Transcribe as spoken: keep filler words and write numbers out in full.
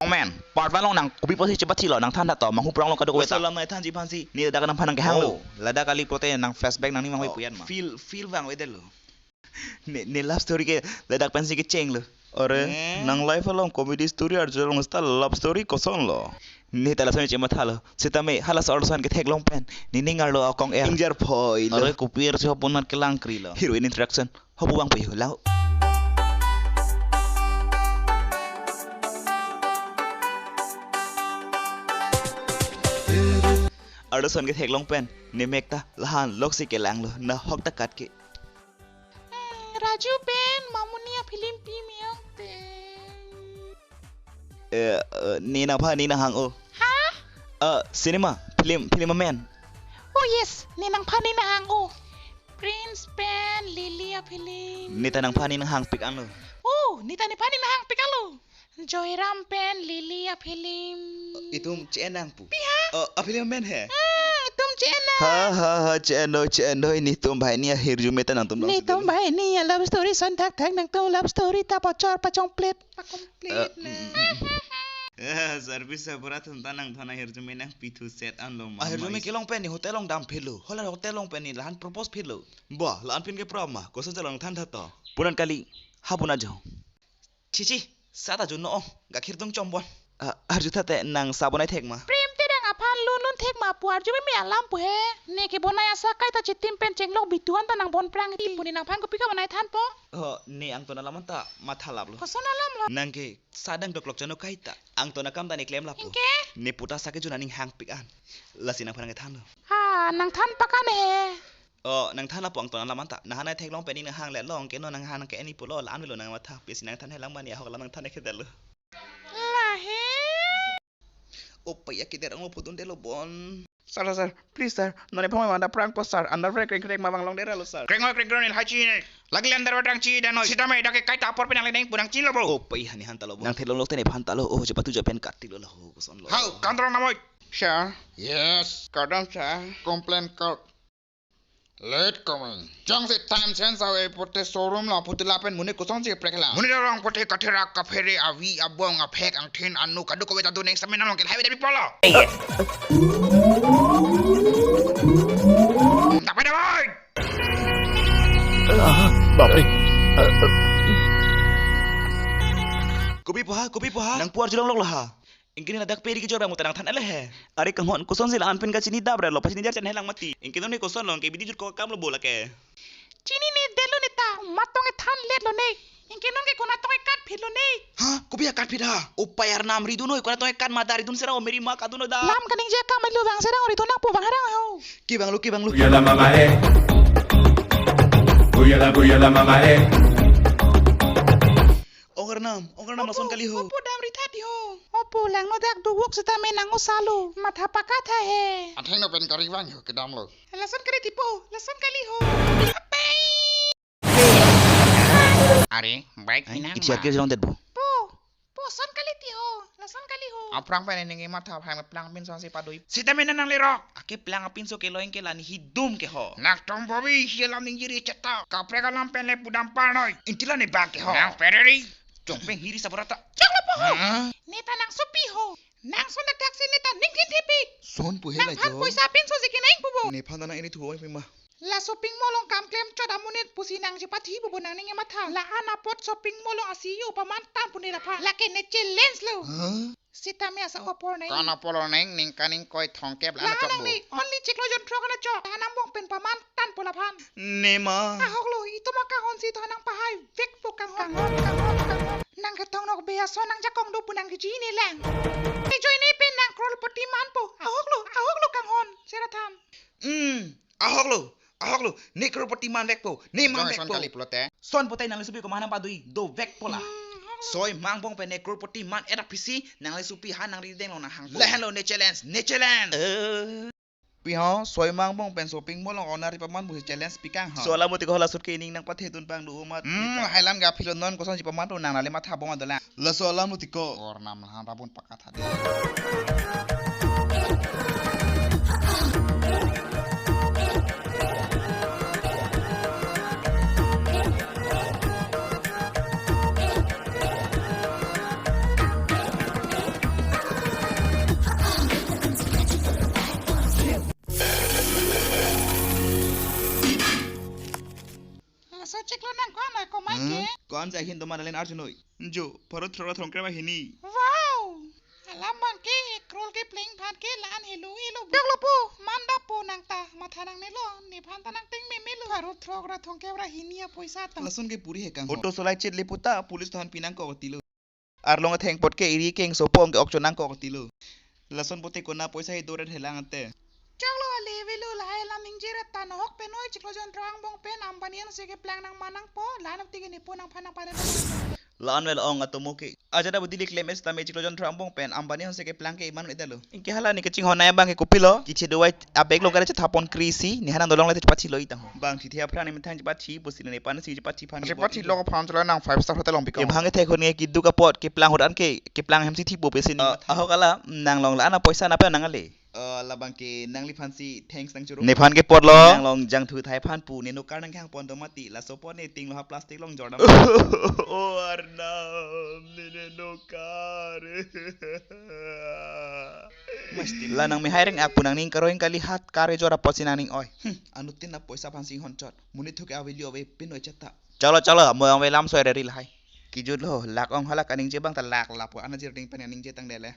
Men, part one along nang kopi pusi chepathilo, nang than tha to, manghu prong along kadokave ta. Laso alam nangthanji aphansi, ne ladak nangphan nang kehanglo. Oh. Ladak kali pulote nang flashback nangning mangve, oh, pu-an ma. Feel, feel vangvedetlo. Ne, ne love story ke ladak pensi kechenglo. Are, eh? Nang life along comedy story arjulong seta love story kosonlo? Ne ta lason chemathalo. Sitame halaso arloso an ketheklong pen nening arlo akong er. Ingjar phoilo. Are, kopi er si hopon nat kelangkrilo. Heroine introduction. Hopu bang puyo lao. Arloso an ketheklong pen ne mek ta lahan loksi kelanglo, nahok ta kat ke. Hmm, Raju pen Mamuni a-film pi miyong te. Eh, eh, ne nangphan ne nanghang o. Ha? Eh, cinema, film, film amen. Oh yes, ne nangphan ne nanghang o. Prince pen Lily a-film. Ne ta nangphan ne nanghangpik anlo. Oh, ne ta nephan ne nanghangpik anlo. Joyram pen Lily a-film. Itum che-en nang pu. Pi ha? Oh, a-film amen he. Hmm, itum che-en nang. Ha, ha, ha, che-en noi, che-en noi, netum banghini ahirjume ta nangtum long. Netum banghini a-love story son thakthak, nangtum love story ta pachor pachongplet, pacomplete. Eh, na. Mm, mm, mm. Eh, service sabura atum ta nangthan ahirjume nangpithu set anlo ma. Ahirjume mais. Kelong pen ne hotel along damphitlo. Hala hotel along pen ne lahan propose phitlo. Ba, la-an pen ke pra ma. Kosonsi along than tha to. Pu-an kali, ha pu-an ajo. Chichi, sa ta juno, gakhir tung chombon. Ah, arju tha te nang sa bonai thek ma. Prem te dang aphan lunlun thek ma pu arjumeme alam pu he. Ne kebonai asa kaita chitim pen chenglok bitu an ta nangbon prang ti pu ne nangphan kopi kebonai thanpo. Oh, ne angton alam anta matha laplo. Koson alamlo? Nang ke sa dang doklok jano kaita. Angton akam ta ne klem laplo. Anke? Ne puta sa ke jun aning hangpik an. Lasi nangphan nang kethanlo. Ha, nangthan pakan he. Oh, nangthan lapu angton alam anta. Nanghan nai theklong pen ne nanghang le long ke non nanghan ke ani pulo la-an avelo nangmatha. Pisi nangthan helang mani ahok alam nangthan ekedetlo. La he. Opa ya kider ang lo putun delo bon. Sir, sir, please sir. Non ne phamai manda prang po sir. Underwear kreng kreng mabang long dera lo sir. Kreng kreng kreng il hachi ne. Lagi underwear dang chi dan noi. Sitame dak ke kaita apor pen nangle neng pu nangchinlo bro. Opa ya ne hanta lo bon. Nang theklong lok te nephan ta lo. Oh, chepatu japen kati lo la ho koson lo. Hau, kantrong namoi. Sir. Yes. Kardom sir. Complaint card. Late coming. Jongsi time sense ave pulote showroom lo puti lapen monit kosonsi prek la. Monit arong pulote katherak kaphere avi abong aphek angthin anu kadokave ta do neng samen along ke highway dami polo. Dapai dapai. Ah, bapre. Kopi pu ha, kopi pu ha. Nang pu arjulong lok la ha. Ingkini ladak peri kejor bang muta nangthan ele he. Are kanghon kosonsi la-an pen kachini dap re lo pachini jar chen helang mati. Ingkini ne koson long ke bidi jur ko kam lo bola ke. Chinine detlo ne ta, matong ethan letlo ne. Ingkini ke kona tong ekat phitlo ne. Ha, kopi akat phit ha? Opa ya arnam ridun noi, kona tong ekat ma da ridun sera o meri ma kadun noi da. Lam kaningje kam elu bang sera o ridun nangpu bang harang ho. Ke bang lo, ke bang lo. Uyala mama eh. Uyala, uyala mama eh. Ong arnam, ong arnam lason kali ho. Opo, opo damri tha ti ho. Opo langno dak dovok sitame nang osalo. Matha pakat tha he. Athengno pen kari vang ho kedam lo. Lason kali ti po, lason kali ho. Ape. Are, bike. Ai, hinang ichi ma. Akhir jong det bo. Po, po son kali ti ho, lason kali ho. Aphrang pen ningje matha aphrang plang pinso si padoi. Sitame nangle rok. Ake plang pinso ke lo ingke la ne hidum ke ho. Nangtum bobi hi alam ningjiri cheta. Kaprek alam pen le pudam par noi. Intila ne bang ke ho. Nang pereri. Chongpeng hiri saborata. Chok lo po ho. Ha? Ne ta nang sopi ho. Nang son dak si ne ta ning thin thepi. Son pu he la jo. Nangphan poisa pinso si ke nang pu bo. Nephan ta nang ini thu oi pima. La shopping mall along kam klem chot amonit pusi nang chepathi pu bo nangning ematha. La-an apot shopping mall along a-C E O paman tan pu ne laphan. Lake ne challenge lo. Ha? Sitame asa opor nai. Kan apor neng ning kaning koi thongkep la-an la-an achok nang bo. Ni only chiklo jon throk an achok. La-an angbong pen paman tan pu laphan. Ne ma. Ahok lo, itum akanghon si tho nang pahai vek po kanghon. Kanghon, kanghon, kanghon. Nang kethong nok be ason nangjakong do pu nang keji ne lang. Ejoine pen nang crorepati man po. Ahok lo, ahok lo kanghon. Sera than. Hmm. Ahok lo, ahok lo, ne crorepati man vek po, ne man vek po. Jong son kali pulote. Son pulote nangli sopi komat nangpadoi, dovek po la. Hmm, ahok lo. Soi mang angbong pen ne crorepati man et aphisi, nangli sopi ha nang rideng lo nanghang po. Lahenlo ne challenge, ne challenge. Eh. Pi ho, soi mang angbong pen shopping mall along owner paman pusi challenge pikang ho. So alam mati ko hala sut ke ining nangpathe dun pang do amat. Hmm, hai alam ga philo non kosonsi paman do nang nale matha bom adola. Laso alam lo tiko. Or nam lahan rabun pakat hadi. Jahin doman alen arjunoi. Jo, pharo throk ra throngkre ra hini. Wow! Alam abang ke, crore ke pleng phan ke la-an helo helo. Dak lo po, man da po nang ta, matha nangnelo, nephan ta nang ting memelo. Pharo throk ra throngkre ra hini apoisa ta. Lason ke puri he kang. Auto solai chet le puta, police tohan pinang ko tilo. Arlong atheng apot ke iri keng sopo ke okcho nang ko tilo. Lason pote kona poisa he doret helang ante. Choklo ale velo lahai alam ningje ra ta nohok penoi chiklo jon throk angbong pen Ambani ansi keplang nang manang po, la-an apti ke nepo nangphan nangphan. La-an vel ong atomo ke. Ajada budi le klem es tame chiklo jon throk angbong pen Ambani ansi keplang ke iman ita lo. Inke hala ne kachinghon nai abang ke kopilo. Kiche dovai abag lo kare chetha pon krisi. Nehanang dolong le chepachilo itang ho. Bang thithi aphrang ne methang chepachi, pusi nephan si chepachi phan. Chepachi lo aphan chalo nang five star hotel along bikong. Emhang ethek hon nge kiduk apot keplang hot an ke keplang hem si thipo pesi ni. Ah, ahok ala, nang long la-an apoisa na pe nang ale. Eh, labang ke nangliphan si thanks nang churu. Nephan ke apotlo. Nang long jangthu thai aphan pu, ne nokar nang kehang pon do mati, laso apot ne ting lo ha plastic long jordam. O Arnam, ne ne nokar. Masti la nang mehai reng ak pu nangning karoi kali hat kare jor apotsi nangning oi. Hmm, anuttin apoisa aphan si honchot. Monit thu ke avelo ave pinoi cheta. Chalo, chalo, mo ang velam soi reril hai. Kijut lo, lak ong hala kaningje abang ta lak lapu ana jirding pen ningje tang dele.